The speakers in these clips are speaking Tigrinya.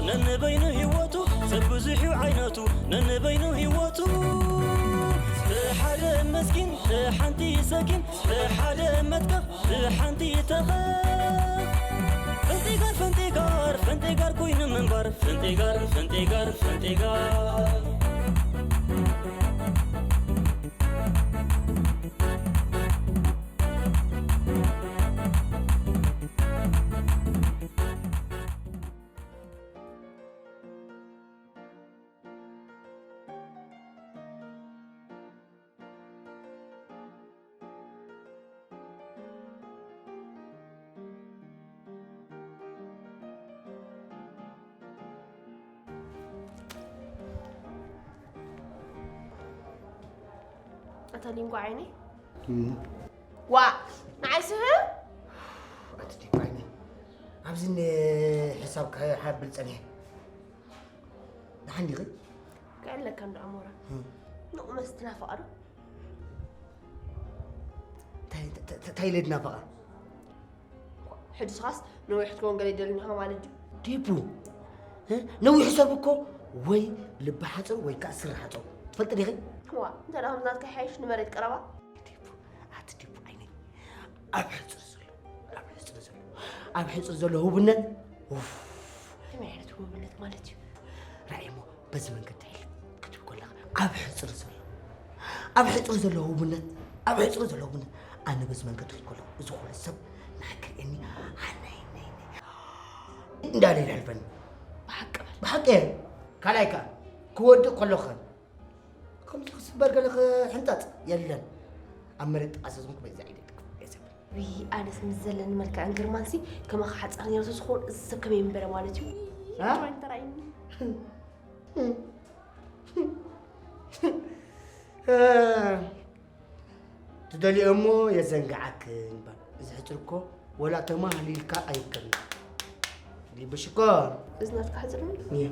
ነንበይኑ ህይወቱ ሰብ ብዙሕ እዩ ዓይነቱ። ነንበይኑ ህይወቱ ብሓደ መስኪን፣ ብሓንቲ ሰኪን፣ ብሓደ መትከኽ፣ ብሓንቲ ተኸኽ። ፈንጢጋር፣ ፈንጢጋር፣ ፈንጢጋር ኮይኑ ምንባር። ፈንጢጋር፣ ፈንጢጋር፣ ፈንጢጋር። ኣታ ሊንጎ ዓይነይ። እም። ዋ፣ ንዓይ ስሕብ? ኣቲ ዲባ ዓይነይ። ኣብዚ ን-፣ ሕሳብ ክሓብል ጸኒሐ። ደሓን ዲኺ? ከእለካ እንዶ ኣሞራ። እም። ንቑመስ ትናፍቓ ዶ? እንታይ፣ ተ-፣ ተ-፣ እንታይ ኢለ ድናፍቓ? ሕዱስኻስ ነዊሕ ክትከውን ገለ ይደልን ኢኻ ማለት ድዩ? ዲቡ፣ እ? ነዊሕ ሰብ እኮ ወይ ልቢ ሓጽር ወይ ከኣ ስረ ሓጽር። ትፈልጢ ዲኺ? ዋ፣ እንተ ደኣ ከምዚ ናትካ ይሓይሽ ንመሬት ቀረባ። ዲቡ፣ ኣቲ ዲቡ ዓይነይ። ኣብ ሕጽር ዘሎ፣ ኣብ ሕጽር ዘሎ፣ ኣብ ሕጽር ዘሎ ህቡብነት፣ ኡፍ። ከመይ ዓይነት ህቡብነት ማለት እዩ? ራእይ እሞ በዚ መንገዲ ሒል ክትብል ከለኻ፣ ኣብ ሕጽር ዘሎ፣ ኣብ ሕጽር ዘሎ ህቡብነት፣ ኣብ ሕጽር ዘሎ ህቡብነት፣ ኣነ በዚ መንገዲ ክብል ከለኹ፣ እዚ ኩሉ ሰብ ንዓይ ክርእየኒ፣ ኣነይ፣ ነይ፣ ነይ፣ እንዳለ ይሕልፈኒ። ብሓቂ በል። ብሓቂ እየ። ካልኣይ ከኣ፣ ክወድቕ ከለኹ ከ፣ ከምዚ ክስበር ገለ ክሕንጠጥ የለን። ኣብ መሬት ጥቓ ስለ ዝኾንኩ በዚ ዓይነ ይድግፍ እየ ዘብል። ውይ፣ ኣነስ ምስ ዘለኒ መልክዕን ግርማንሲ ከማኻ ሓጻር ነይሩ ተዝኸውን፣ እዚ ሰብ ከመይ ምበለ ማለት እዩ። እ? ጥራይ እንተራእዩኒ። ትደልዮ እሞ የዘንግዓክን ይባል። እዚ ሕጽር እኮ ወላ ተማህሊልካ ኣይርከብን። ዲቡ ሽኮር። እዚ ናትካ ሕጽር ድዩ? እየ።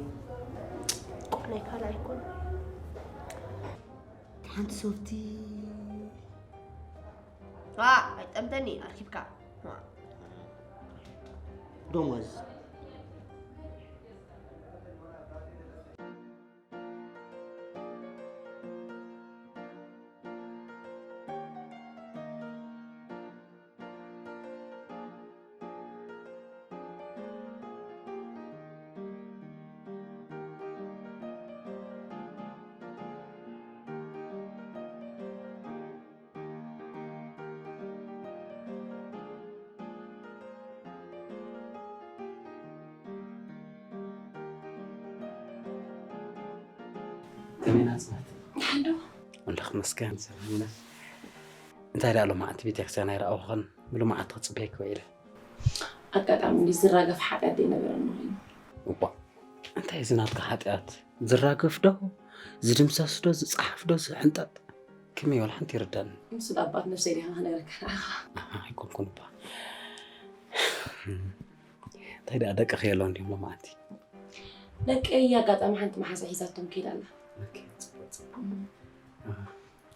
ቆዕ ናይ ካልእ ኣይኮን። ሓንቲ ሶፍቲ። ዋ፣ ኣይጠምተኒ ኣርኪብካ። ዋ። ደሞዝ። ከመይ ናጽናት? ደሓን ዶ? ኣምላኽ ይመስገን፣ ሰላም ኢና። እንታይ ደኣ ሎማዓንቲ ቤተክርስትያን ኣይረኣኹኽን? ብሎማዓንቲ ክጽበየኪ ውዒለ። ኣጋጣሚ እንዲ ዝራገፍ ሓጢኣት ዘይነበረኒ ኮይኑ። እዋእ፣ እንታይ እዚ ናትካ ሓጢኣት? ዝራገፍ ዶ? ዝድምሰስ ዶ? ዝጸሓፍ ዶ? ዝሕንጠጥ? ከመይ ዋላ ሓንቲ ይርዳኒ። ምስ ኣባት ነፍሰይ ዲኻ ክነግረካ ንዓኻ? ኣሃ፣ ኣይኮንኩን እባ። እንታይ ደኣ ደቅኺ የለውን ድዮም ሎማዓንቲ? ደቀይ ኣጋጣሚ ሓንቲ መሓዛ ሒዛቶም ከይዳ ኣላ። ኦኬ፣ ጽቡቕ፣ ጽቡቕ። እም። ኣሃ።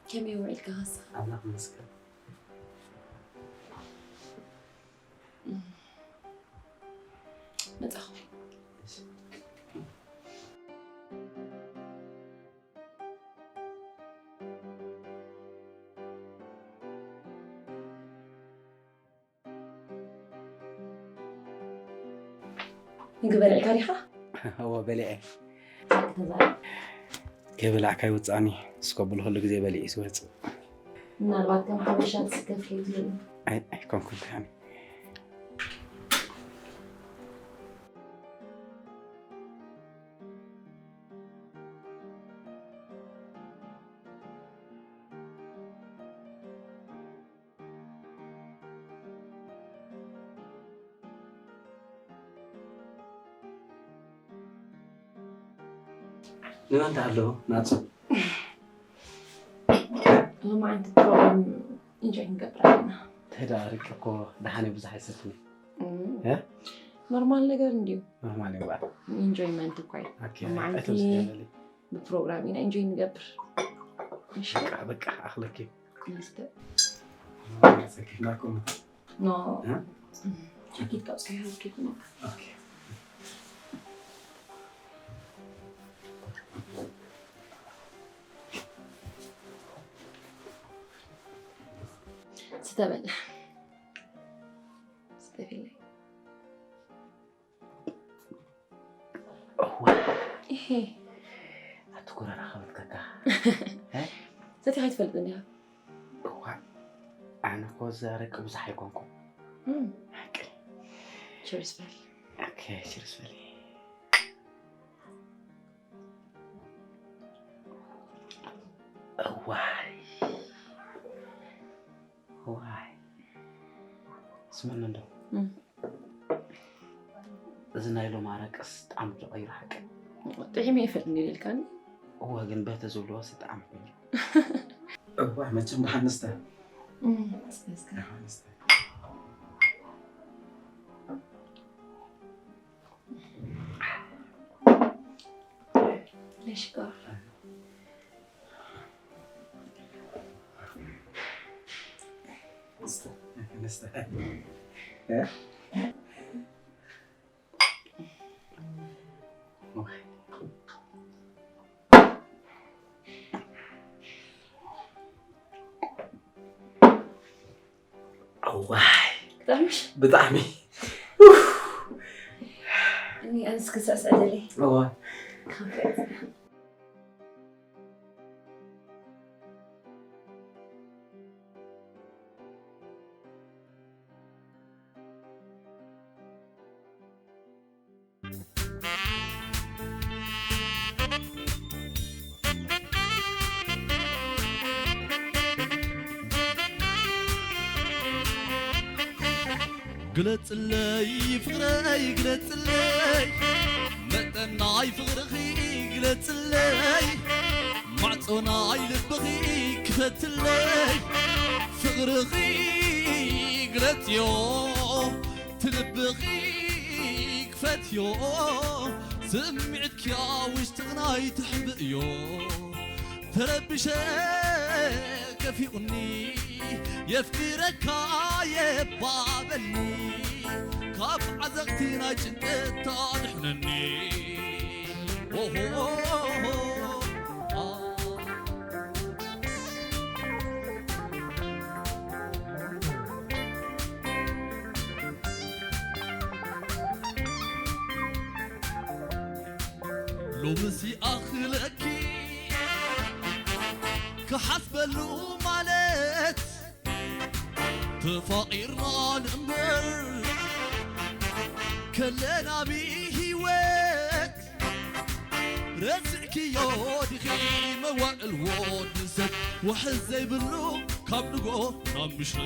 ከመይ ውዒልካ ኸሳ? ኣምላኽ ይመስገን። እም። መጻኹ። እሺ። ምግቢ በሊዕካ ዲኻ? እወ፣ በሊዐ። ሓቂ ተዛረብ። ከይበላዕካ ኣይወጽኣኒ። እስኮ ብሉ ኩሉ ግዜ በሊዑ እዩ ዝወጽእ። ምናልባት ከም ሓበሻ ትስከፍ ከይትብል። ኣይ፣ ኣይኮንኩን ካኒ። ንመን ትሃለዎ ናጹ? ሎማዓንቲ ፕሮግራም ኢንጆይ ንገብር ኣለና። እንታይ ደኣ ኣሪቂ እኮ ደሓነ ብዙሕ ኣይሰትን። እም። እ? ኖርማል ነገር እንድዩ። ኖርማል እዩ በዓል። ኢንጆይመንት እኮ እዩ። ኦኬ፣ ሎማዓንቲ ኣይተውስደለይ። ብፕሮግራም ኢና ኢንጆይ ንገብር። እሺ? በቃ፣ በቃ፣ ኣኽለኪ። መስተ። ናኩም። ኖ። እ? ጃኬት ካብ ፀሓይ ሃብኪ ኩኖ። ኦኬ። ስተበል ስተፊለይ እዋ ይሄ ኣቲ ጎረራ ከበልከካ ዘቲ ከይትፈልጥ እንዲኻ እዋ ኣነ እኮ እዚ ኣረቂ ብዙሕ ኣይኮንኩ ሓቂ ቸርስ በል ኦኬ ችርስ በል እዋይ እዋይ ስመን እንዶ እዚ ናይ ሎም ኣረቅስ ጣዕሙ ተቐይሩ ሓቂ ጥዒመ ይፈልጥ እንዲ ኢልካኒ እወ ግን በተ ዝብልዎ ስጣዕሙ ኮይኑ እዋ መቸም ደሓንስተ እስከ ደሓንስተ Ležko. እዋይ ክጠዕምሽ ብጣዕሚ እኔ ኣንስ ክሳዕ ስዕደለይ እዋ ካንፈት ግለጽለይ ፍቕረይ ግለጽለይ መጠን ናይ ፍቕርኺ ግለጽለይ ማዕጾ ናይ ልብኺ ክፈትለይ ፍቕርኺ ግለጽዮ ትልብኺ ክፈትዮ ስምዒትኪ ኣብ ውሽጥኽናይ ትሕብእዮ ተረብሸ ከፊኡኒ የፍቅረካ የባበኒ ካብ ዓዘቕቲ ናይ ጭንቀት ታድሕነኒ ኦሆ ሎምስ ይኣኽለኪ ክሓስበሉ ማለት ተፋቒርና ንእምበር ከለና ብህይወት ረሲዕክዮ ዲኺ መዋእል ወዲ ሰብ ውሕስ ዘይብሉ ካብ ንጎ ናብ ምሸት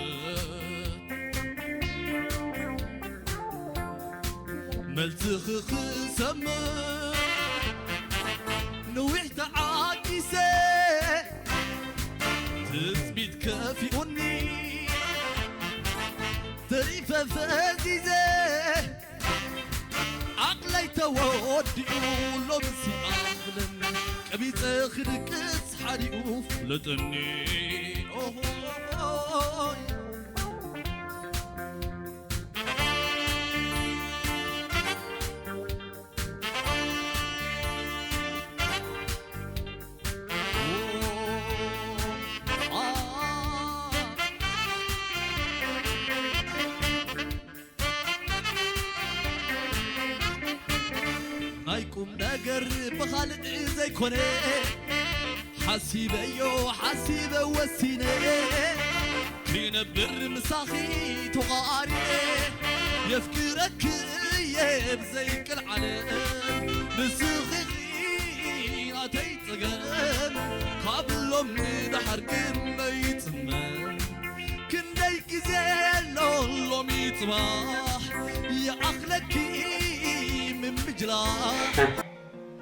መልስኺ ክሰምዕ ነዊሕ ተዓጊሰ ትጽቢት ከፊኡኒ ተሪፈ ፈዚዘ ዓቕለይ ተወዲኡ ሎምሲ ኣኽለኒ ቀቢጸ ክድቅስ ሓዲኡ ፍለጠኒ ኦሆይ ናይ ቁም ነገር ብኻልእ ዘይኮነ ሓሲበዮ ሓሲበ ወሲነ ክነብር ምሳኺ ተቓሪነ የፍቅረኪ እየ ብዘይቅል ዓለም ንስኺ ናተይ ጸገም ካብ ሎም ንደሓር ግመ ይጽመ ክንደይ ግዜ ኣሎ ሎሚ ጽባሕ ይኣኽለኪ ምምጅላሕ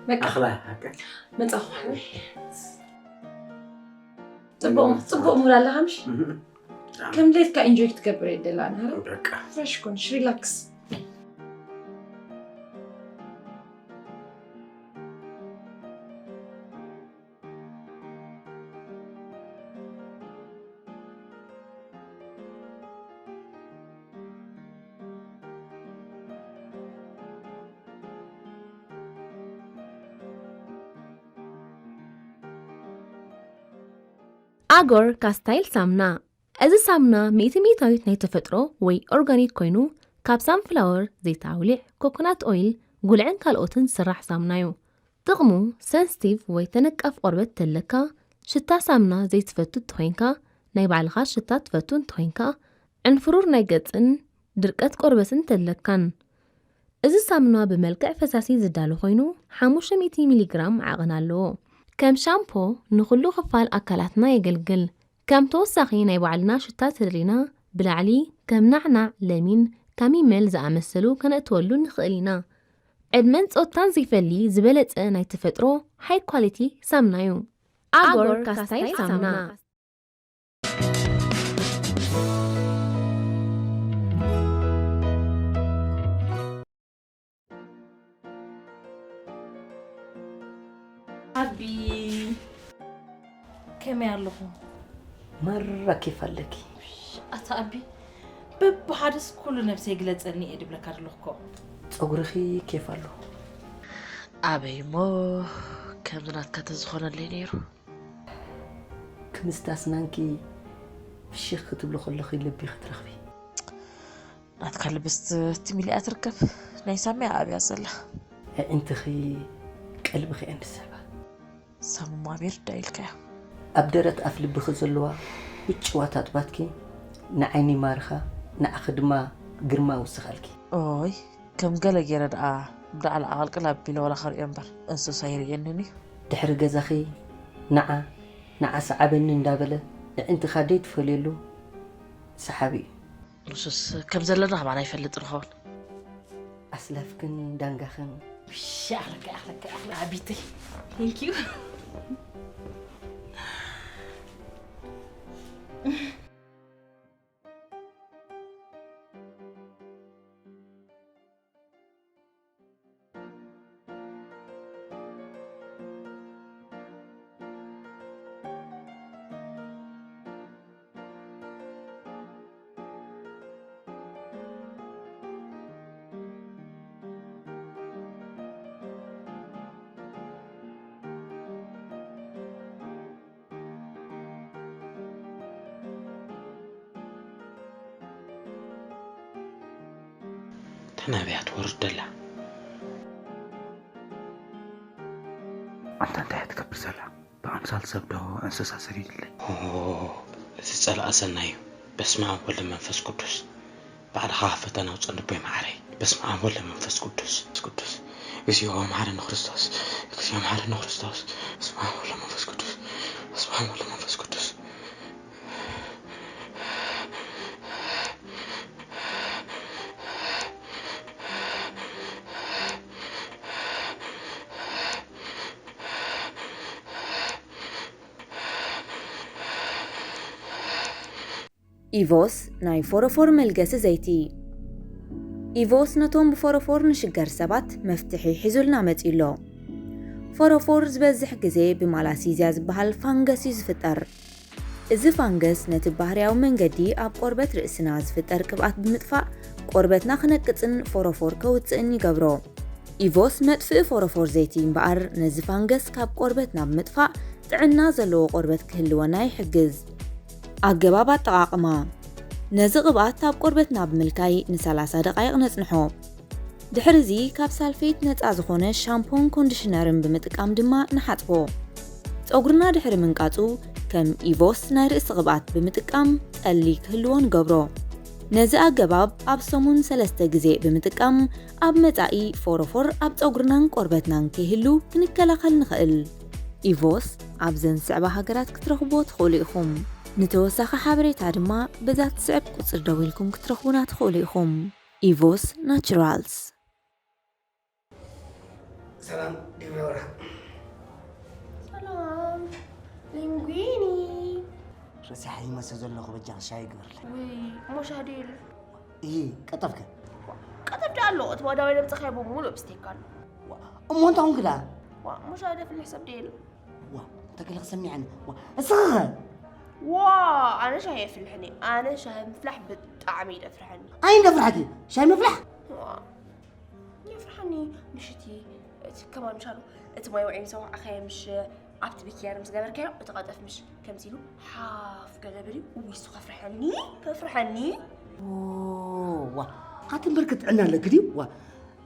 በቃ ኣኽላ ሓቂ መጻኹ ጽቡቕ ጽቡቕ ሙድ ኣለኻ ምሽ ከም ድሌትካ ኢንጆይ ክትገብር የደላና በቃ ፍረሽ ኮንሽ ሪላክስ ኣጎር ካስታይል ሳምና እዚ ሳሙና ሚእቲ ሚእታዊት ናይ ተፈጥሮ ወይ ኦርጋኒክ ኮይኑ፣ ካብ ሳንፍላወር፣ ዘይት ኣውሊዕ፣ ኮኮናት ኦይል፣ ጉልዕን ካልኦትን ዝስራሕ ሳሙና እዩ። ጥቕሙ፣ ሰንስቲቭ ወይ ተነቃፍ ቆርበት ተለካ፣ ሽታ ሳሙና ዘይትፈቱ እንተኾይንካ፣ ናይ ባዕልኻ ሽታ ትፈቱ እንተኾይንካ፣ ዕንፍሩር ናይ ገጽን ድርቀት ቆርበትን ተለካን። እዚ ሳሙና ብመልክዕ ፈሳሲ ዝዳሎ ኮይኑ፣ ሓሙሽተ ሚእቲ ሚሊግራም ዓቐን ኣለዎ። ከም ሻምፖ ንኹሉ ክፋል ኣካላትና የገልግል። ከም ተወሳኺ ናይ ባዕልና ሽታ ተደሊና፣ ብላዕሊ ከም ናዕናዕ፣ ለሚን፣ ካሚመል ዝኣመሰሉ ከነእትወሉ ንኽእል ኢና። ዕድመን ጾታን ዘይፈሊ ዝበለጸ ናይ ተፈጥሮ ሃይ ኳሊቲ ሳሙና እዩ። ኣጎር ካስታይል ሳሙና። ኣቢ፣ ከመይ ኣለኹ? ማራ ኬፍ ኣለኪ። ኣታ ኣቢ፣ በብሓደስ ኩሉ ነብሰይ ግለጸኒ እየ ድብለካ ዘለኹ እኮ። ጸጉርኺ ኬፍ ኣሎ። ኣበይ እሞ ከምዚ ናትካ ተዝኾነለይ ነይሩ። ክምስቲ ኣስናንኪ ፍሽኽ ክትብሊ ከለኺ ልቢ ክትረኽቢ። ናትካ ልብስ ትሚሊኣ ትርከብ። ናይ ሳሚ ኣብያ ዘላ። ኣዒንትኺ ቀልብኺ እየን ዝስሕባ። ሳሙማ ቤርዳ ኢልካያ። ኣብ ደረት ኣፍ ልብኺ ዘለዋ ብጭዋት ኣጥባትኪ ንዓይኒ ይማርኻ፣ ንዓኺ ድማ ግርማ ውስኻልኪ። ኦይ ከም ገለ ገይረ ደኣ ብዳዕላ ኣቐልቅል ኣቢለ ዋላ ከርእዮ እምበር እንስሳ ይርእየንን እዩ። ድሕሪ ገዛኺ ንዓ ንዓ ሰዓበኒ እንዳበለ ኣዒንትኻ ደይትፈልየሉ ሰሓቢ እዩ። ንሱስ ከም ዘለና ከማን ኣይፈልጥን ይኸውን። ኣስላፍክን ዳንጋኽን ሻ ኣኽለካ ኣኽለካ ኣኽለ ኣቢተይ ቴንክ ዩ ተናብያ ትወርድ ደላ። ኣንታ እንታይ እያ ትገብር ዘላ? ብኣምሳል ሰብ ዶ እንስሳ ሰዲድለይ? ኦ፣ እዚ ጸላኢ ሰናይ እዩ። በስመ ኣብ ወልድ መንፈስ ቅዱስ። ባዕልኻ ፈተና ውጸን ልቦይ መዓረይ። በስመ ኣብ ወልድ መንፈስ ቅዱስ። ቅዱስ። እግዚኦ መሐረነ ክርስቶስ። እግዚኦ መሐረነ ክርስቶስ። በስመ ኣብ ወልድ መንፈስ ቅዱስ። በስመ ኣብ ወልድ መንፈስ ቅዱስ። ኢቮስ ናይ ፎሮፎር መልገሲ ዘይቲ። ኢቮስ ነቶም ብፎሮፎር ንሽገር ሰባት መፍትሒ ሒዙልና መጺኡ ኣሎ። ፎሮፎር ዝበዝሕ ግዜ ብማላሲዝያ ዝበሃል ፋንገስ እዩ ዝፍጠር። እዚ ፋንገስ ነቲ ባህርያዊ መንገዲ ኣብ ቆርበት ርእስና ዝፍጠር ቅብኣት ብምጥፋእ ቆርበትና ክነቅጽን ፎሮፎር ከውጽእን ይገብሮ። ኢቮስ መጥፍኢ ፎሮፎር ዘይቲ እምበኣር ነዚ ፋንገስ ካብ ቆርበትና ብምጥፋእ ጥዕና ዘለዎ ቆርበት ክህልወና ይሕግዝ። ኣገባብ ኣጠቓቕማ። ነዚ ቅብኣት ኣብ ቆርበትና ብምልካይ ንሰላሳ ደቓይቕ ነጽንሖ። ድሕርዚ ካብ ሳልፌት ነጻ ዝኾነ ሻምፖን ኮንዲሽነርን ብምጥቃም ድማ ንሓጽቦ። ጸጉርና ድሕሪ ምንቃጹ ከም ኢቮስ ናይ ርእሲ ቅብኣት ብምጥቃም ጠሊ ክህልዎ ንገብሮ። ነዚ ኣገባብ ኣብ ሰሙን ሰለስተ ግዜ ብምጥቃም ኣብ መጻኢ ፎሮፎር ኣብ ጸጉርናን ቆርበትናን ከይህሉ ክንከላኸል ንኽእል። ኢቮስ ኣብዘን ዝስዕባ ሃገራት ክትረኽብዎ ትኽእሉ ኢኹም። ንተወሳኺ ሓበሬታ ድማ በዛ ትስዕብ ቁጽሪ ደዊልኩም ክትረኽቡና ትኽእሉ ኢኹም። ኢቮስ ናቹራልስ። ሰላም ዲብረ ወርሓ። ሰላም ሊንጉኒ። ርእሲ ሓይመሰ ዘለኹ በጃ ሻይ ግበርለ። ውይ እሞ ሻሂ ዶ የለ? እይ ቀጠፍከ? ቀጠፍ ዶ ኣሎ? እቲ ዋዳዋይ ለምጽኻዮ ብምሉእ ብስቴክ ኣሎ። እሞ እንታይ ኹንክ ደኣ? ዋ እሞ ሻሂ ደፍልሕ ሰብ ዶ የለ? ዋ እንታይ ገለ ክሰሚዐኒ። ዋ እስኻ ኸ? ዋ ኣነ ሻሂ የፍልሕኒ። ኣነ ሻሂ ምፍላሕ ብጣዕሚ እዩ ደፍርሐኒ። ኣይ እንደፍርሐኪ ሻሂ ምፍላሕ? ዋ የፍርሐኒ። ምሽቲ እቲ ከማን ምሻሉ እቲ ማይ ውዒ ምስ ኣውዓኻዮ ምሽ ኣብቲ ቢኪያር ምስ ገበርካዮ እቲ ቀጠፍ ምሽ ከምዚ ኢሉ ሓፍ ገለ በሊ። ውይ እሱ ከፍርሐኒ፣ ከፍርሐኒ። ዋ፣ ኣቲ እምበርከ ጥዕና ኣለኪ ድዩ? ዋ፣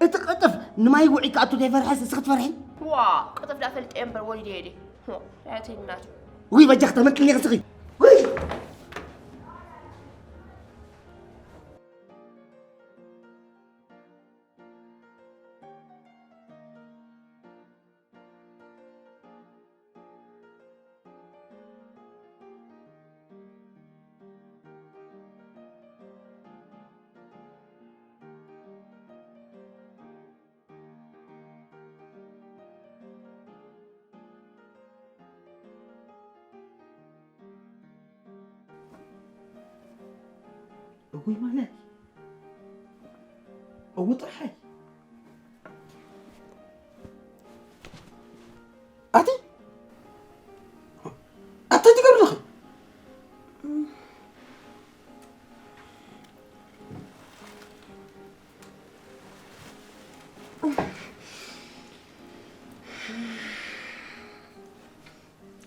እቲ ቀጠፍ ንማይ ውዒ ክኣቱ ዘይፈርሐስ እስኺ ትፈርሒ? ዋ፣ ቀጠፍ ዳ ፈልጠ እምበር ወሊደ የደ። ያተይ እናቱ። ውይ በጃኽ ተመልጥልኒ እስኺ። ውይ። እውይ ማለት እው ጥርሓይ ኣቲ ኣታ ትገብርለኺ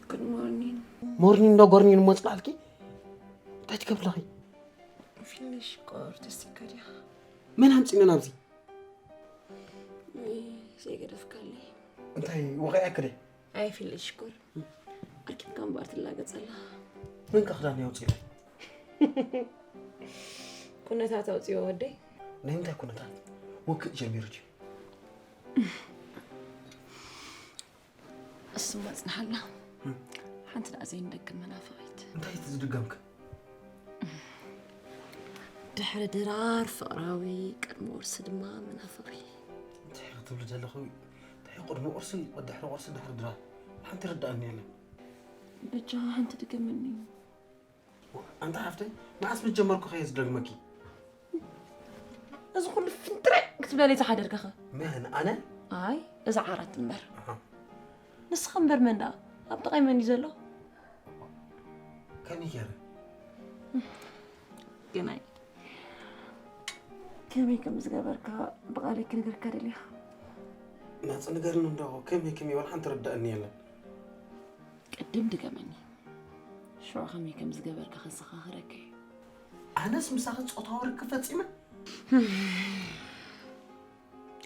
Good morning. ሞርኒን ዶ ጎርኒን እሞ ጽላልኪ እንታይ ትገብርለኺ? ፊልሽ ሽኮር ተስቲካ ዲኻ? መን ኣምጺእና ናብዚ? እይ፣ ዘይገደፍካለይ። እንታይ ወቒዐ ክደ? ኣይ ፊልሽ ሽኮር። ኣኪብካ እምበኣር ትላገጸላ። መን ከ ክዳን የውጽኢለይ? ኩነታት ኣውጽዮ ወደይ። ናይ ምንታይ ኩነታት? ውግእ ጀሚሩ ድዩ? እሱማ ጽንሓልና። እም። ሓንቲ ደኣ ዘይንደግም መናፍቒት። እንታይ እቲ ዝድገምክ? ድሕሪ ድራር ፍቕራዊ፣ ቅድሚ ቁርሲ ድማ መናፍቒ። እንታይ ክትብሊ ዘለኺ? እንታይ ቅድሚ ቁርሲ፣ ድሕሪ ቁርሲ፣ ድሕሪ ድራር? ሓንቲ ርዳእኒ የለን። በጃኻ ሓንቲ ድገመኒ። ኣንታ ሓፍተይ፣ መዓስ ምስ ጀመርኩ ከየ ዝደግመኪ? እዚ ኩሉ ፍንትረዕ ክትብለለይ ዝሓደርካኸ? መን፣ ኣነ? ኣይ፣ እዛ ዓራት እምበር። ኣሃ። ንስኻ እምበር መን ደኣ? ኣብ ጥቓይ መን እዩ ዘሎ? ከመይ ገይረ? ግናይ፣ ከመይ ከም ዝገበርካ ብቓለይ ክነግረካ ደሊኻ? ናጽ ንገርኒ እንዶ፣ ከመይ ከመይ ዋላ ሓንቲ ርዳእኒ የለን። ቅድም ድገመኒ። ሽዑ ከመይ ከም ዝገበርካ ከዘኻኽረካ እየ። ኣነስ ምሳኺ ጾታዊ ርክብ ፈጺመ?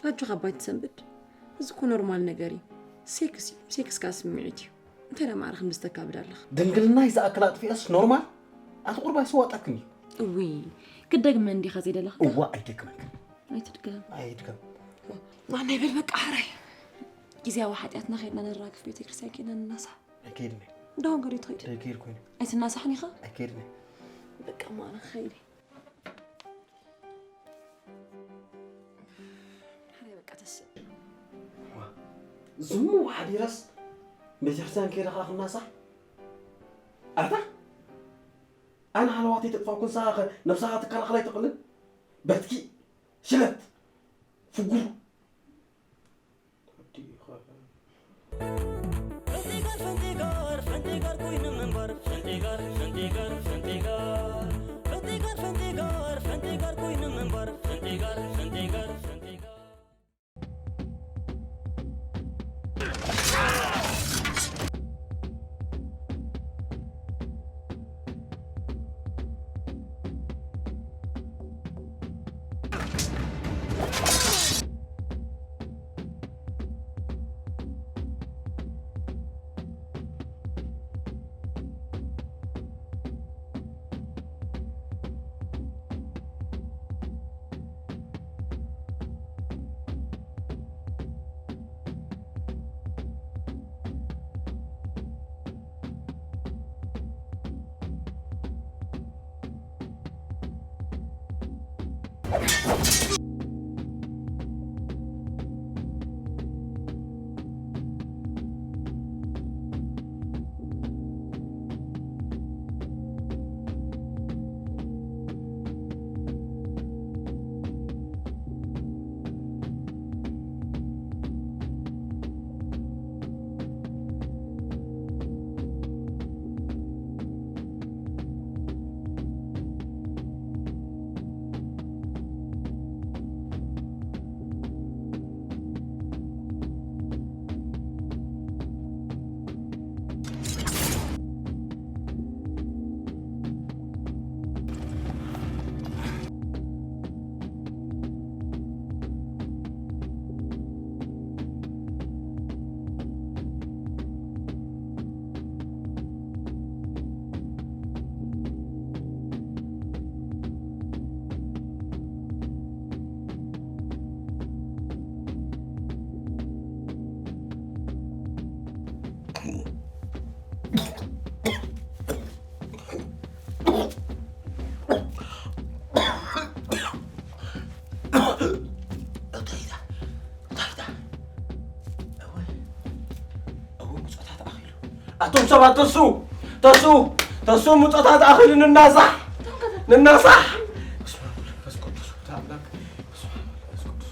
ኣጆኻ ኣባይ ትሰንብድ። እዚ እኮ ኖርማል ነገር እዩ። ሴክስ እዩ። ሴክስ ከኣ ስምዒት እዩ። እንታይ ደኣ ማዕረ ክንዲ ዝተካብድ ኣለኻ? ድንግልናይ ዝኣክል ኣጥፊአስ ኖርማል? ኣቲ ቁርባይ ስዋጣክን እዩ። እውይ፣ ክደግመ እንዲኻ ዘይደለኻ? እዋ ኣይደግመክን። ኣይትድገም። ኣይድገም። ዋና ይበል በቃ ሕራይ። ግዜያዊ ሓጢኣትና ኸድና ነራግፍ ቤተክርስትያን ኬድና ንናሳ። ኣይከይድን እየ። ደሆን ገዲኡ ትኸይድ? ኣይከይድ ኮይኑ። ኣይትናሳሕን ኢኻ? ኣይከይድን እየ። በቃ እሞ ኣነ ክኸይድ እየ። ሕራይ በቃ ተስእ። ዋ፣ ዝሙ ሓዲረስ ቤተክርስትያን ከይደ ኸዓ ክናሳሕ? ኣታ? ኣነ ሃለዋተይ ተጥፋእኩ ንስኻ ኸ ነብስኻ ትከላኸል ኣይትኽእልን? በትኪ፣ ሽለት፣ ፍጉር። ፈንቲጋር፣ ፈንቲጋር፣ ፈንቲጋር ኮይኑ ምንባር። ፈንቲጋር፣ ፈንቲጋር፣ ፈንቲጋር። ፈንቲጋር፣ ፈንቲጋር፣ ፈንቲጋር ኮይኑ ምንባር። ፈንቲጋር፣ ፈንቲጋር፣ ፈንቲጋር። ኣቱም ሰባት፣ ተሱ፣ ተሱ፣ ተሱ፣ ምጾታት ኣኺሉ ንናሳሕ፣ ንናሳሕ። በስመ ኣብ ወወልድ ወመንፈስ ቅዱስ ወወልድ ኣምላክ። በስመ ኣብ ወወልድ ወመንፈስ ቅዱስ።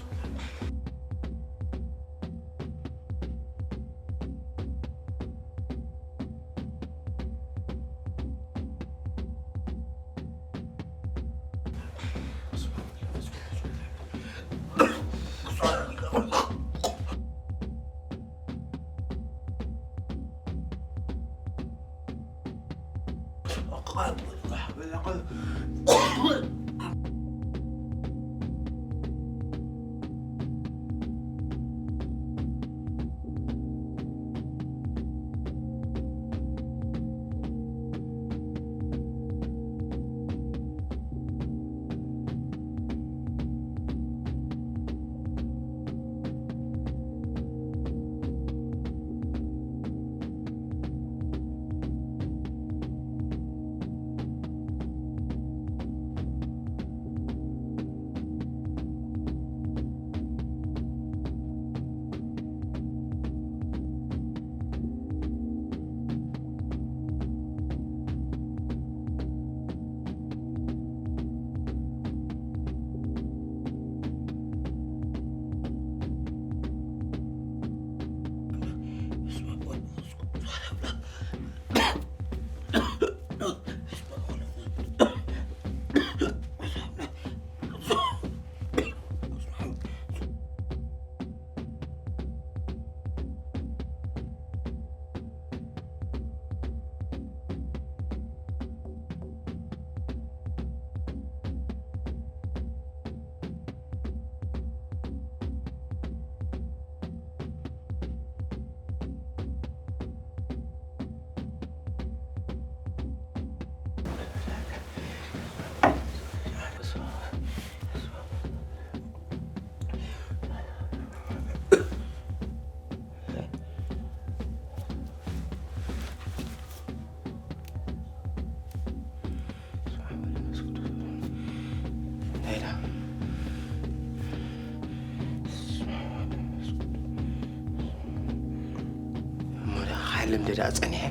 እሞ ደኣ ክሓልም ደኣ ጸኒሐ፣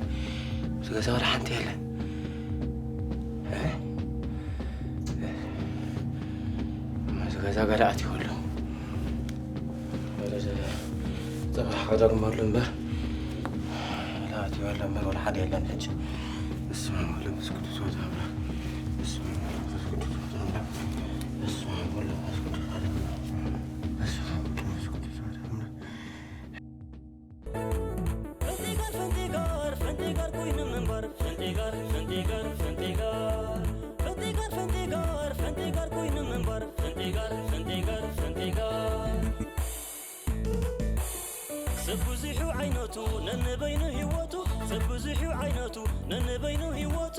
ምስ ገዛ ወላ ሓንቲ የለን። እ? ምስ ገዛ ገለ ኣትዩ ኣሎ። ወደ ጽባሕ ክደግመሉ እምበር፣ ገለ ኣትዩ ኣሎ እምበር፣ ወላ ሓደ የለን ሕጂ። በስመ አብ ወወልድ ወመንፈስ ቅዱስ ወወልድ አምላክ። በስመ አብ ወወልድ ወመንፈስ ቅዱስ ወወልድ አምላክ። በስመ አብ ወወልድ ወመንፈስ ቅዱስ ወወልድ አምላክ። በስመ አብ ወወልድ ወመንፈስ ቅዱስ ወወልድ አምላክ። ፈንጢጋር፣ ፈንጢጋር፣ ፈንጢጋር ኮይኑ ምንባር። ፈንጢጋር፣ ፈንጢጋር፣ ፈንጢጋር። ፈንጢጋር፣ ፈንጢጋር፣ ፈንጢጋር ኮይኑ ምንባር። ፈንጢጋር፣ ፈንጢጋር፣ ፈንጢጋር። ሰብ ብዙሕ ዓይነቱ ነንበይኑ ህይወቱ። ሰብ ብዙሕ ዓይነቱ ነንበይኑ ህይወቱ።